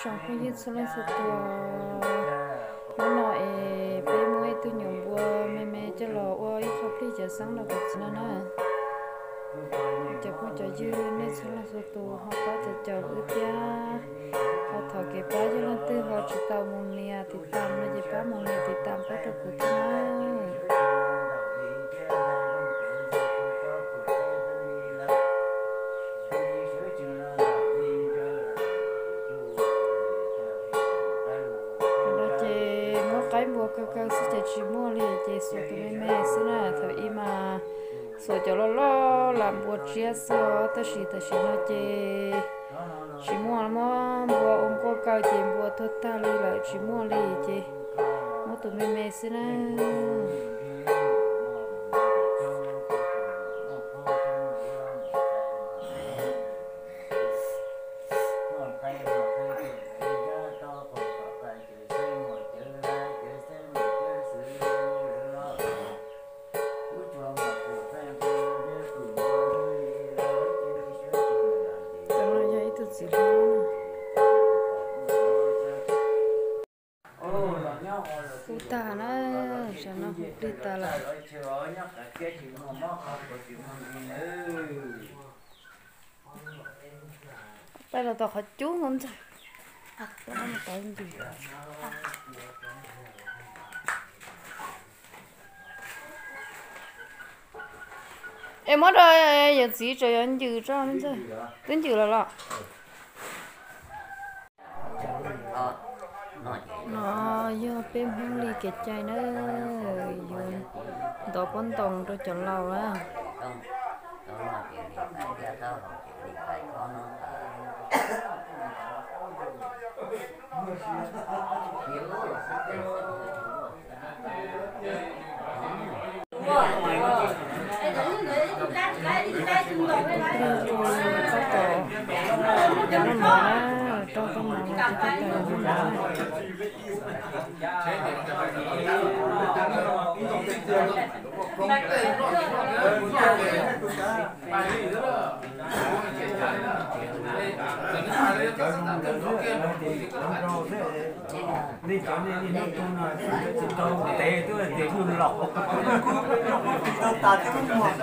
Tsoom phooj ywg txhua leej txhua tus, hnub no es peb muab ib tug nyuam npua me me coj los ua ib qho plig cawv xeeb rau kuv txiv no na. Cov phooj cov ywg nej txhua leej txhua tus ho pab caum caum wb thiab, ho thov kev pab yog leej twg ho tsis tau mus nias tiv tam no ces pab mus nias tiv tam pab rau kuv thiab na. Ces muab qaib npua kaw kaw xwb ces tsis muaj li ces xuas tus me me xwb na. Thaum ub mas xuas cov loj loj lam npua tsiab xwb, tab sis tam sim no ces tsis muaj, muab npua ua nkuaj kaw ces npua tuag tag li lawm tsis muaj li ces muab tus me me xwb na. Cov no yog ib tug txiv hlob. Kuj tag na, tsam no hu plig tas lawm. Peb los tau qhov cub ntxawg, es muab rau yawm txiv tseem yuav ncws tso ntxawg. Twb ncws lawm los? No yog peb Hmoob li kev cai na, yuav ntov pob ntoos rau cov laus na. Rau tau mov na, rau tau mov no ces tab tom yuav noj mov na. Nej cov nej niaj hnub tu no tsis tau ntev twb tias yug los. Tsis tau tas twb muag.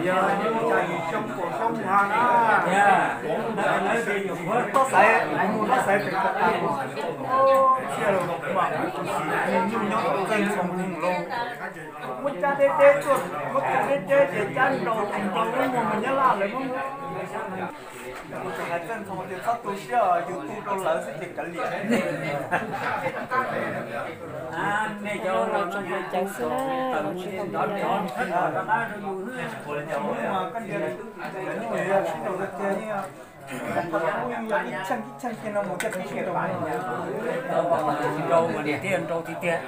Yog cai xyoo kaum xyoo ha na. Yog, lawv tias nyuam qhuav tob xaiv, kuv mus tob xaiv pem Kav Tag, tsiaj los mas tus sim nyuj nyob txeej txhoo lauj. Muab cab deb deb tuaj, muab cab deb deb ces cab nrau tus nrau lub muag mus Nyab Laj lawv muab. Kuv tseem hais txawj ntxhoo tias txhob tu siab, yus tu rau lawv xwb ces kav liam. Nej cov no tseem hais cawv xwb na, los tsis tau tias. Ib cheej ib cheej kiag no mus coj pib sib nraus, nraus mas niam thiaj nrau tiag tiag.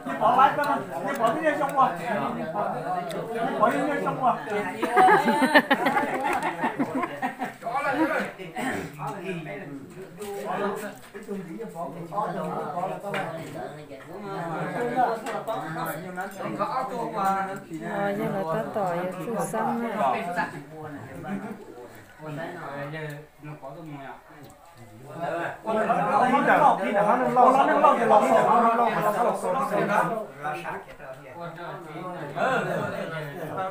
Nej pov laib, nej pov ib nyuag xyoo ua, nej pov ib nyuag xyoo ua. Yog lawv tab tom yuav tsuj xeeb na.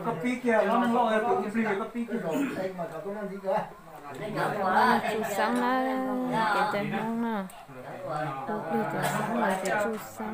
Koj pib kiag los neej loj, tus plig koj pib kiag. Tsuj xeeb na, kev cai Hmoob na, hu plig cov xeeb los ces tsuj xeeb.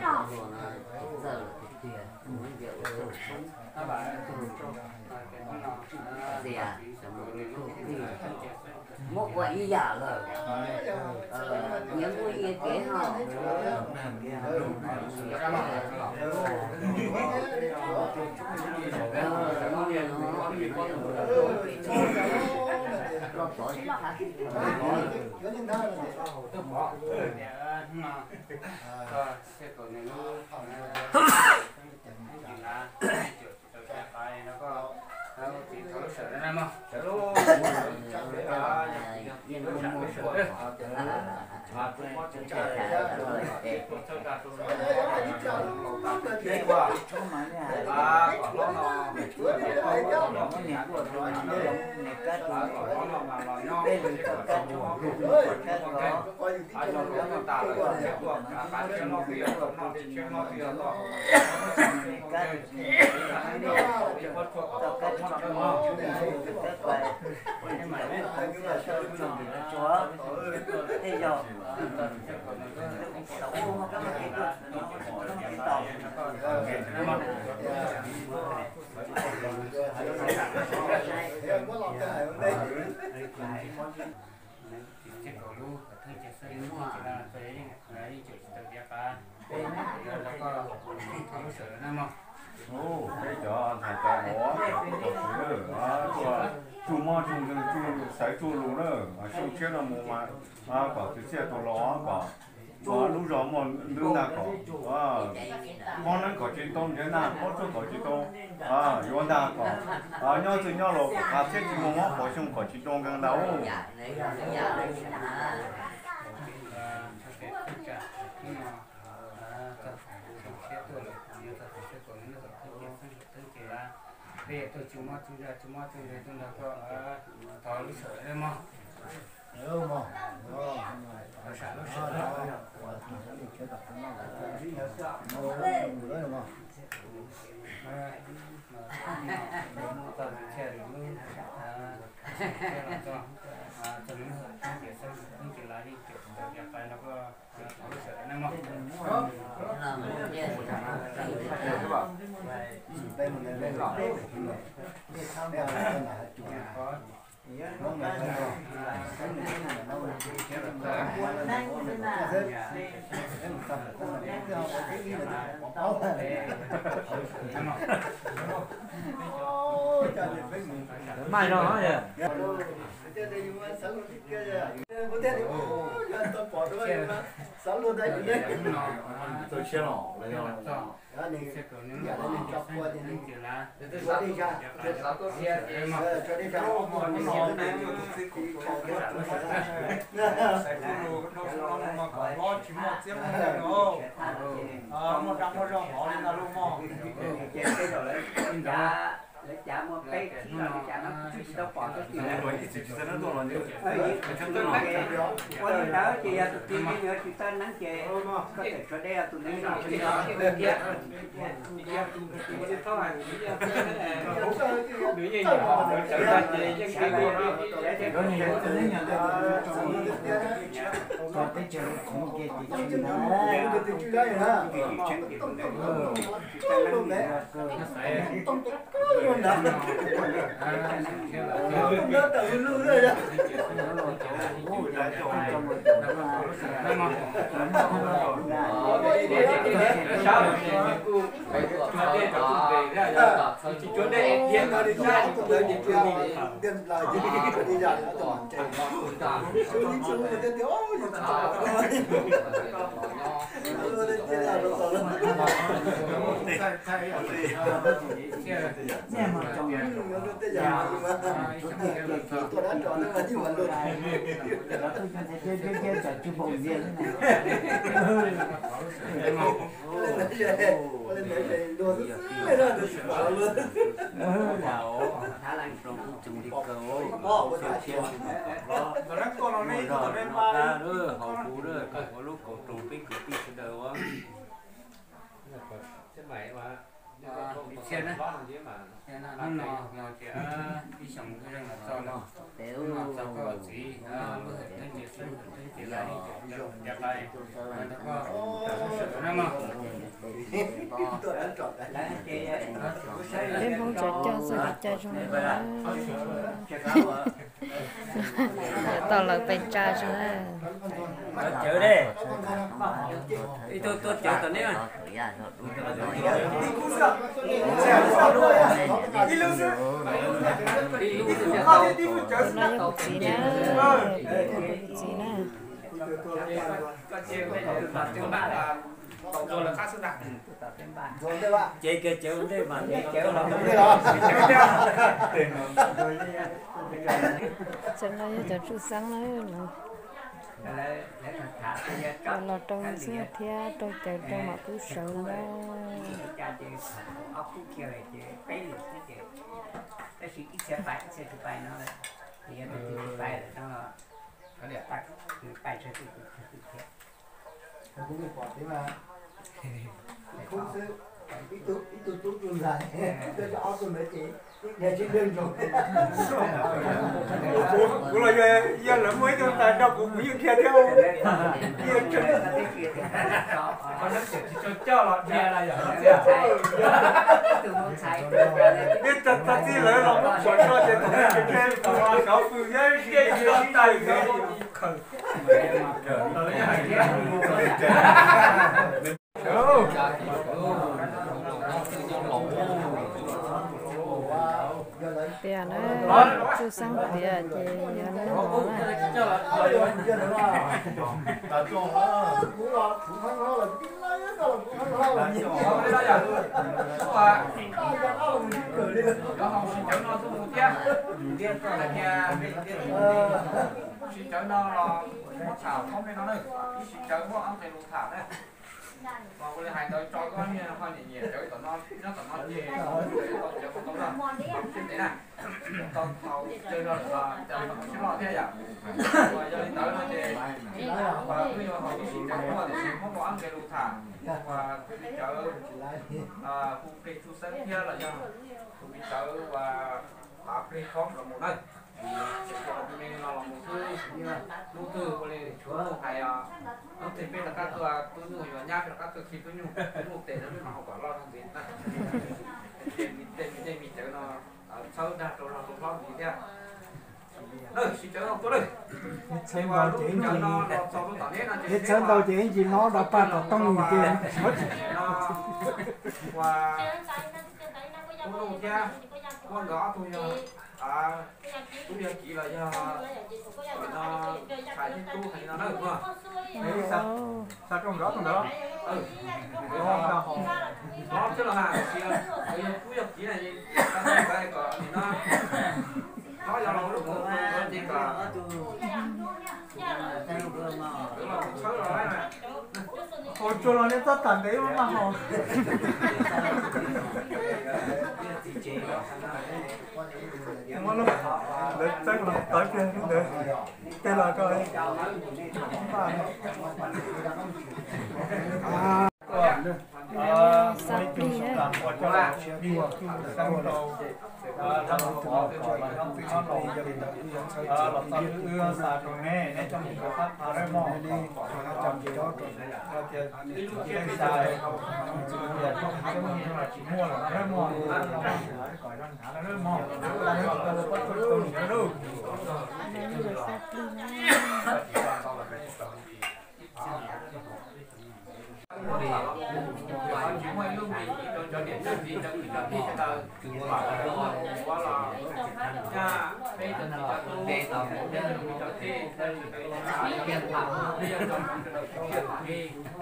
Txawj lawm tiag tiag, mus ntias ua txuj txuj, txuj xias, muab ua ib yam lawm. Nyias muaj nyias kev hos. Peb cov ntxhais cov vauv, cov kwv, tuaj tsuj mob tsuj nkeeg, tsuj xaiv tsuj lus na, xyoo tshiab no mus mas kom kwv txhiaj tus los kom lub zos muaj ntuj ntag, kom pob neeb kom tsis tau, nrhiav nag pob tsuag kom tsis tau, yuav ntag kom nyob txwj nyob laus kom qas thiab tsis muaj mob, qhov xyoo kom tsis tau nkeeg ntag. Peb tuaj tsuj mob tsuj zaj tsuj mob tsuj nkeeg tuaj nrog koj thov lub sawm mog. Mas no Lawv cav muaj peb txhij los lawv cav no kuv twb tsis tau pom tau tias ua li ntawd ces yog tus twg me nyuam tsis tau neeb ces koj tawm tshuav dej tus neeb no. Haus huv lub kaum roog peb kwv tij sawv daws ua. Hnub no ib xyoos wb zoo los txog no, hnub no txog koj txiv, lub hawm teb ntses xwb, hawm teb ntses lawv li cas rau cas tais, rau koj sawv daws na mog. Peb Hmoob tsav coj xwb li cas zoo li. Yuav tau lawv pes tsa tso na. Cawv de, ib tug tuaj cawv tom nej. Tus no yog kuv txiv na, kuv txiv na. Ces kiag cawv ntej mas cov no yog cov tsuj xeeb na. Los rau xwb thiab rau cawv rau mam pub sawv na. Kuv pom thiab mas, ib tug tub tub ntxhais, ob tug ntawd ces, kuv los yog, yog lawv muaj ib tug ntxhais nrog kuv, kuv yeej dhia thiab. Tsis tau coj los dhia los yog, nej tag txij lawv los muab phuam so ces tus ntxhais tus cov fwm thiab ntxhais ntxhais. Tias na, tsuj xeeb tias ces yog nug no na. Siv cawv no los tham ob peb no na, ib siv cawv muab ob nqe lus tham na. Mas ua li hais ntawd tso koj niag ho nyiam nyiam cawv tom no, nyob tom no ces tau cawv tau tau na, siab ntev na, tau thaum cawv no lawm los cas tau siab loj thiab yom. Mas yog li ntawd no ces wb yuav haus ib siv cawv tuaj tiam sis muab muaj ob nqe lus tham, uas tus me cawv hu nqe tsuj xeeb thiab los yog tus me cawv uas tav plig khoob los mus na. Ces tus me no los mus xwb, hnub twg ua li Tub Nuj hais, hnub twg peb rov qab tuaj Tub Nuj yuav nyab, peb rov qab tuaj khi Tub Nuj, Tub Nuj tes rau lub no haus kom loj zog ntxiv na. Tej me cawv no txhawb dag rau zog rau hlob ntxiv thiab. Siv cawv no tuaj lawm. Ces uas lub cawv no los txog rau tom neb no ces, txhawb ntau ces ib ntsis no dab paj tom tooj ces no uas Tub Nuj thiab, muab nkawd ob tug yog, Tub yog Kiv los yog no, Txhais thiab Tub hais li no na, ua xa rau nkawd ob tug ntawd. Hlob thiab los mas, yog Tub yog Kiv na, nkawd kom nim no hlob yog los lub mus ces kom nkawd los txhawb los lawm. Haus tsuag los nej txhob tham ntev maj haus. Lawv txeeb los tawv kiag ntawd, tej los koj. Xa plig na. Los txog wb xa rau neb, neb coj mus rau qab phav lawm mog. Tias ib lub tsiab peb xya, tias koj mus coj los tsis muaj lawm lawm mog. Kom yog hnav lawm mog. Tsis muaj ib lub npe rau cov niam txiv cov kwv cov tij sawv daws kom los ua los nyaj peb cov txiv cov tub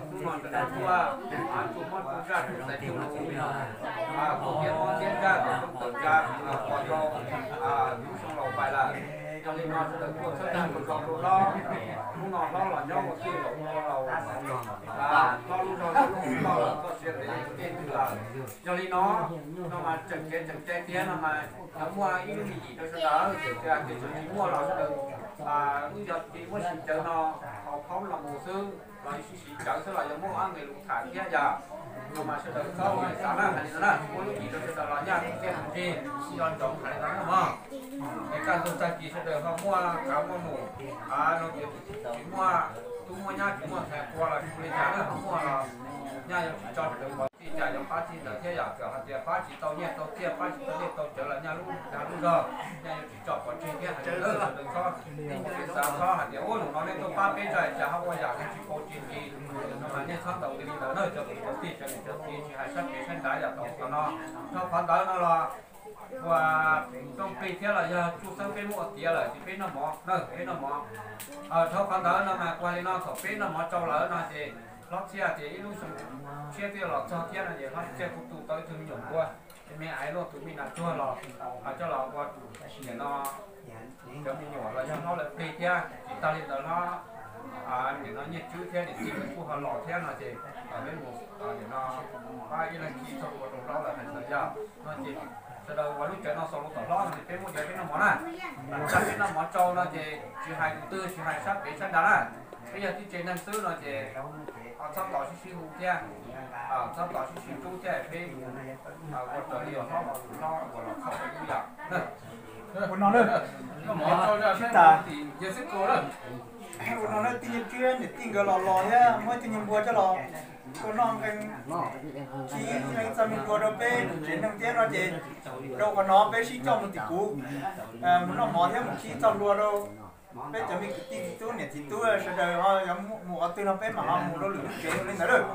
Hnub no sawv daws tuaj, tuaj mob tuaj zaj tuaj xaiv tuaj lus, tuaj tiav mob tiav zaj, tuaj tawm tsa, pom rau lub xyoo laus pais lawm. Yog li no sawv daws tuaj txhawb nqa mus rau hlob. Hnub no hlob los nyob ua twj laus ua laus, hlob lub zog lub lub toj siab ntev tej twg lawm. Yog li no, no mas tseem kev tseem cai tiag no mas lawv muaj ib lub me yim rau sawv daws, tias tias tseem tsis muaj los sawv daws wb yog tsis muaj siv cawv no, haus khaub los mus xwb los sib siv cawv xwb los yog muaj ab nqe lus tham thiab yom. No mas sawv daws txhob ua xav na, hais li no na, muaj lub yim rau sawv daws los nyaj tiaj tus ntsig, tsis yog ntsoov hais li no na mog. Es kaj ntug tag kis sawv daws ho muaj kav muaj num, no ces tsis muaj tub muaj nyab tsis muaj ntxhais qua los tsis ua li cas na, ho muaj los nyaj yuav tsis tso sawv daws pov tseg, cas yuav pab txij ntawd thiab yom. Txawm hais tias pab tsis tau nyiaj tau txiaj, pab tsis tau liaj tau cawv los nyaj lub dag lub zog, nyaj yuav tsis tso pov tseg thiab, hais li ntawd sawv daws txhob, xav txhob hais tias ua zaum no nej tuaj pab peb tso cas ho ua yam nej tsis pov tseg li. No mas nej txhob ntaus li ntawd na, cov kwv cov tij cov niam cov txiv tsis hais sab pem sab nrad yom, tau qhov no, rau qhov ntawd no los ua rooj plig thiab los yog tsuj xeeb peb muab ua tiav lawm ces peb noj mov na, peb noj mov. Dhau qhov ntawd no mas ua li no thaum peb noj mov tsau lawm no ces hlob Txhiaj tias ib lub xyoo tshiab twb los txog thiab no ces hlob Txhiaj kuj tu tau ib tug me nyuam npua, ces me aiv luaj tus me nas tsuag los coj los ua tus niam no cov me nyuam los yog hlob lawv plig thiab. Tsis tag li ntawd hlob nim no Nyiaj Tswb thiab niam tij lawv kuj ho los thiab no ces peb mus nim no pab ib leeg khi txog ua rau hlob lawv hais ntawd yog no ces sawv daws ua lub cawv no xaus lus tom hlob no ces peb muab diav peb noj mov na. Tag peb noj mov tsau no ces tsis hais tus twg tsis hais sab pem sab nrad na, peb yog tib tsev neeg xwb no ces txhob tos sib sib hu thiab, txhob tos sib sib rub thiab, peb ua raws li hlob hlob uas los txog ib yam. Ua no na, ua no na, tij Nyiaj Tswb niam tij nkawd los los thiab muab ib tug nyuag npua coj los tua noj nqee, tsis lees txog me npua rau peb tsev neeg thiab no ces rau qhov no peb sib coj mus tim kuv mus noj mov thiab mus khi txog hlua rau peb cov me kwv tij txiv tub niam txiv tub sawv daws ho yuav mus qhov twg no peb mam ho mus rau lwm lub tsev li ntawd lawm.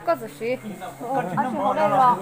Koj txawm siv, koj tsis noj mov los.